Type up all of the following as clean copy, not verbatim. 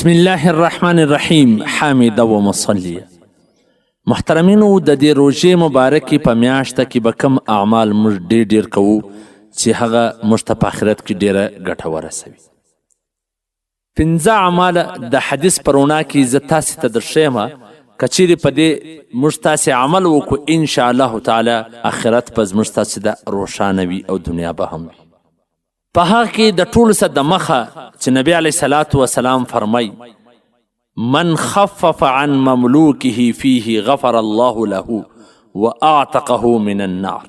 بسم الله الرحمن الرحیم حامد و مصلی. محترمینو، د دې روژې مبارکې په میاشت کې به کوم اعمال موږ ډېر ډېر کوو چې هغه موږ ته په آخرت کې ډېره ګټه ورسوي؟ پنځه اعمال د حدیث په رڼا کې زه تاسې ته درښیم، که چیرې په دې موږ تاسې عمل وکړو، ان شاء الله تعالی آخرت به زموږ تاسې د روښانه وي او دنیا به هم وي. په هغه کې د ټولو څخه د مخه چې نبی علیه الصلاة والسلام فرمای: من خفف عن مملوکه فيه غفر الله له واعتقه من النار.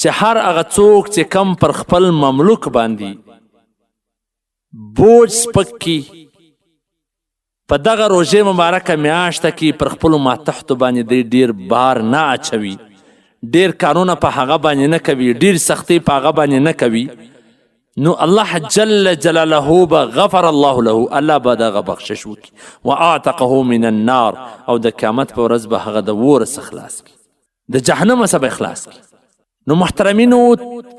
چې هر هغه څوک چې کم پر خپل مملوک باندې بوج سپک کی په دغه روژې مبارکه میاشته کې، پر خپلو ماتحتو باندې دی ډیر بار نه اچوي، ډیر کارونه په هغه باندې نه کوي، ډیر سختۍ په هغه باندې نه کوي، نو الله جل جلاله به غفر الله له، الله به دغه بخشش وکړي، واعتقه من النار، او د قیامت په ورځ به هغه د اور څخه خلاص کړي، د جهنم څخه به خلاص کړي. نو محترمینو،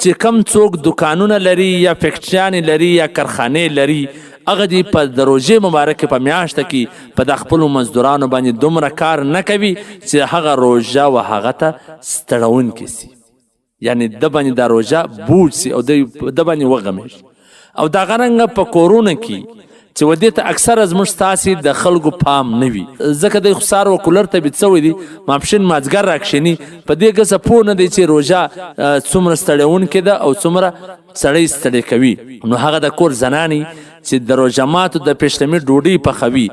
چې کم څوک دکانونه لري یا فیکټریانې لري یا کارخانې لري، هغه دی په د روژې مبارکې په میاشت کې په د خپلو مزدورانو باندې دومره کار نه کوي چې هغه روژه و هغه ته ستړونکې سي، یعنی د باندې دا روژه بوج سي او د باندې وغمېږي. او دغه رنګه په کورونو کې چې ودې ته اکثره زموږ ستاسې د خلکو پام نه وي، ځکه دی خو سهار و کولر ته بیده سوی دی، ماپښین مازدیګر راکښېني، په دې ګسه پوه نه دی چې روژه څومره ستړیوونکې ده او څومره سړی ستړی کوي. نو هغه د کور زنانې چې د روژه ماتو د پیشلمي ډوډۍ پخوي،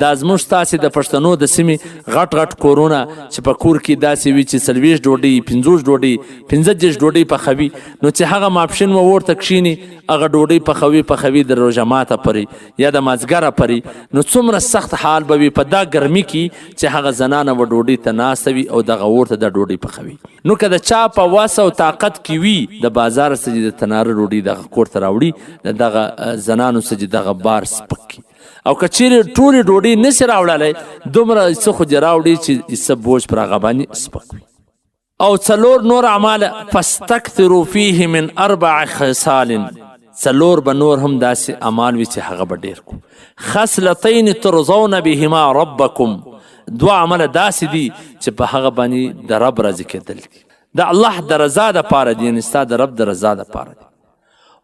دا زموږ ستاسې د پښتنو د سیمې غټ غټ کورونه چې په کور کې داسې وي چې 40 ډوډۍ، 50 ډوډۍ، 35 ډوډۍ پخوي، نو چې هغه ماپښین و ورته کښېني، هغه ډوډۍ پخوي پخوي د روژه ماته پورې یا د مازدیګره پورې، نو څومره سخت حال به وي په دا ګرمي کې چې هغه زنانه و ډوډۍ ته ناسته وي او دغه اور ته د ډوډۍ پخوي. نو که د چا په وس او طاقت کې وي، د بازار څخه د تناره ډوډۍ دغه کور ته راوړي، د دغه زنانو څخه دغه بار سپک کړي. او که چیرې ټولې ډوډۍ نسي راوړلی، دومره څه خو دې راوړي چې څه بوج پر هغه باندې سپک وي. او څلور نور اعمال، فاستکثروا فیه من اربع خصال، څلور به نور هم داسې اعمال وي چې هغه به ډېر کو. خصلتین ترضون بهما ربکم، دوه عمله داسې دي چې په هغه باندې د رب راضي کېدل دي، د الله د رضا دپاره دي، یعنې ستا د رب د رضا دپاره دي.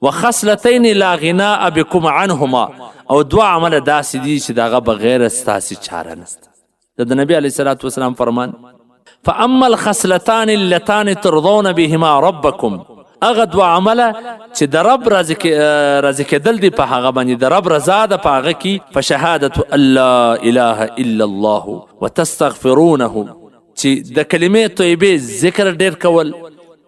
وخصلتین لا غناء بکم عنهما، او دوه عمله داسې دي چې د هغه بغیر ستاسې چاره نشته. د نبی علیه الصلاة والسلام فرمان: فاما الخصلتان اللتان ترضون بهما ربکم، هغه دوه عمله چې د رب راضي کېدل دي په هغه باندې، د رب رضا ده په هغه کې، فشهادة ان لا اله الا الله وتستغفرونه، چې د کلمې طیبې ذکر ډېر کول،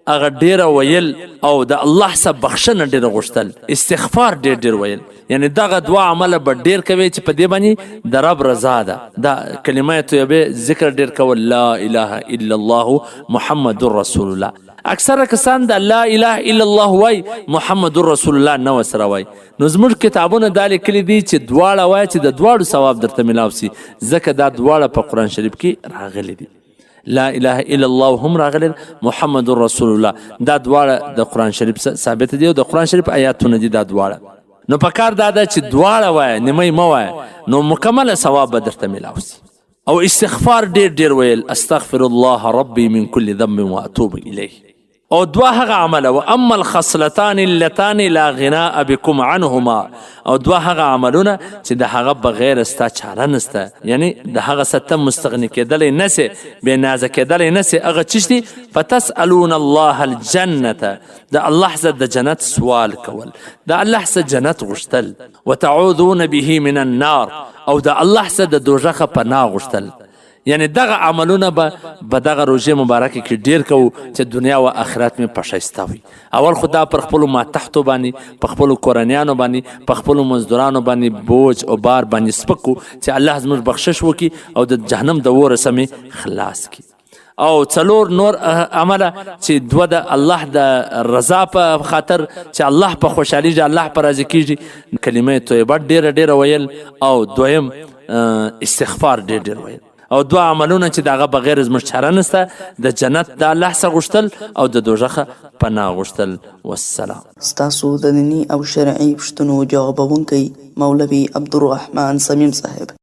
هغه ډېره ویل، او د الله څخه بخښنه ډېره غوښتل، استغفار ډېر ډېر ویل، یعنی دغه دوه عمله به ډېر کوي چې په دې باندې د رب رضا ده. دا کلمه طیبه ذکر ډېر کول، لا اله الا الله محمد رسول الله. اکثره کسان د لا اله الا الله وای، محمد رسول الله نه وسره وای. نو زموږ کتابونه دا لیکلي دي چې دواړه وای چې د دواړو ثواب درته میلاو سي، ځکه دا دواړه په قرآن شریف کې راغلي دي. لا اله الا الله هم راغلي، محمد رسول الله، دا دواړه د قرآن شریف ثابت دي او د قرآن شریف آیاتونه دي دا دواړه. نو په کار دا ده چې دواړه وایه، نیمه مه وایه، نو مکمله ثواب به درته میلاو سي. او استغفار ډېر ډېر ویل، استغفر الله ربي من كل ذنب واتوب الیه. او دوه هغه عمله، و اما الخصلتان اللتان لا غناء بكم عنهما، او دوه هغه عملونه چې د هغه بغیر ستا چاره نسته، یعنی د هغه څه ته مستغني کېدلی نه سې، بې نازه کېدلی نه سې، هغه څه دي؟ فتسألون الله الجنة، د الله څخه د جنت سوال کول، د الله څخه جنت غوښتل، وتعوذون به من النار، او د الله څخه د دوزخه پناه غوښتل. یعنی دغه عملونه به په دغه روژې مبارکې کې ډېر کوو چې دنیا و آخرت مې په ښایسته وي. اول خو دا پر خپلو ماتحتو باندې، په خپلو کورنیانو باندې، په خپلو مزدورانو باندې بوج او بار باندې سپک کړو چې الله زموږ بخشش وکړي او د جهنم د اور څخه مې خلاص کړي. او څلور نور عمله چې دوه د الله د رضا په خاطر چې الله په خوشحاليږي، الله په راضي کیږي، کلمه طیبه ډېره ډېره ویل، او دویم استغفار ډېر ډېر ویل. او دوه عملونه چې د هغه بغیر زموږ چاره نشته، د جنت د الله څخه غوښتل او د دوزخه پناه غوښتل. والسلام. ستاسو د دیني او شرعي پوښتنو جوابونکی مولوي عبدالرحمن صمیم صاحب.